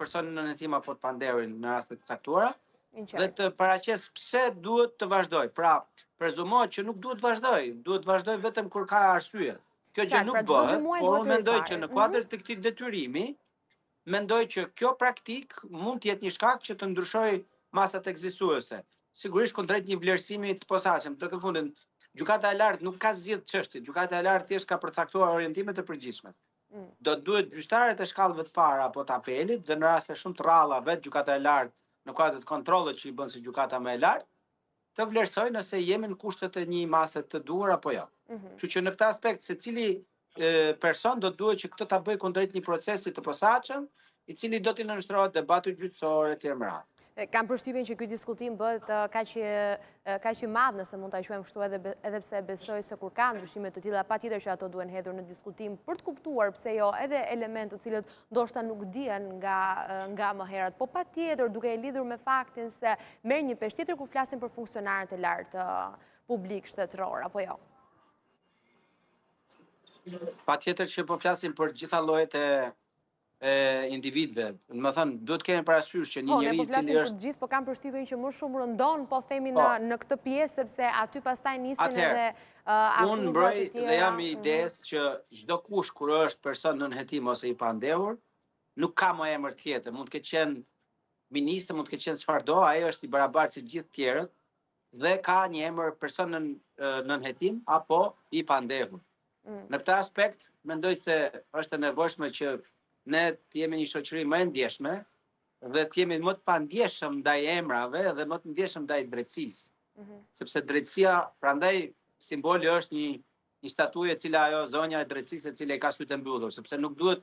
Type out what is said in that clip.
Personin nën hetim apo të pandehurin në raste të caktuara dhe të paraqesë pse duhet të vazhdojë. Pra, prezumohet që nuk duhet të vazhdojë, duhet të vazhdojë vetëm kur ka arsye. Kjo gjë nuk pra, bëhet, por unë mendoj që në mhm. kuadër të këtij detyrimi, mendoj që kjo praktikë mund të jetë një shkak që të ndryshojë masat ekzistuese. Sigurisht kundrejt një vlerësimi të posaçëm, tek e fundit, Gjykata e Lartë nuk ka zgjidh çështje, Gjykata e Lartë thjesht ka përcaktuar orientimet e përgjithshme. Mm. Do të duhet gjyqtarët e shkallëve të para apo të apelit dhe në raste shumë të rralla vetë Gjykata e Lartë në kuadër të kontrollit që i bën si gjykata më e lartë, të vlerësojë nëse jemi në kushtet e një mase të duhur apo jo. Mm -hmm. Kështu që në këtë aspekt secili person do të duhet që këtë ta bëjë kundrejt një procesi të posaçëm, i cili do t'i nënshtrohet debatit gjyqësor e tjerë me radhë. Kam përshtypjen që ky diskutim bëhet kaq kaq i madh, nëse mund ta quajmë kështu edhe edhe pse besoj se kur ka ndryshime të tilla, patjetër që ato duhen hedhur në diskutim për të kuptuar pse jo edhe elementë të cilët ndoshta nuk dihen nga nga më herët, po patjetër duke e lidhur me faktin se merr një peshë tjetër kur flasim për funksionarët e lartë publikë shtetërorë apo jo. Patjetër që po flasim për gjitha llojet e e individëve. Domethënë, duhet të kemi parasysh që një po, njeri i po cili është... Po, ne po flasim për gjithë, po kam përshtypjen që më shumë rëndon, po themi po. në, në këtë pjesë, sepse aty pastaj nisin edhe uh, Unë mbroj dhe jam i mhm. idesë që çdokush kur është person nën hetim ose i pandehur, nuk ka më emër tjetër, mund të ketë qenë ministër, mund të ketë qenë çfarëdo, ai është i barabartë si gjithë tjerët, dhe ka një emër person nën nën hetim apo i pandehur. Mm. Në këtë aspekt, mendoj se është e nevojshme që ne të jemi një shoqëri më e ndjeshme dhe të jemi më të pandjeshëm ndaj emrave dhe më të ndjeshëm ndaj drejtësisë. Mm -hmm. Sepse drejtësia, prandaj simboli është një një statujë e cila ajo zonja e drejtësisë e cila i ka sytë e mbyllur, sepse nuk duhet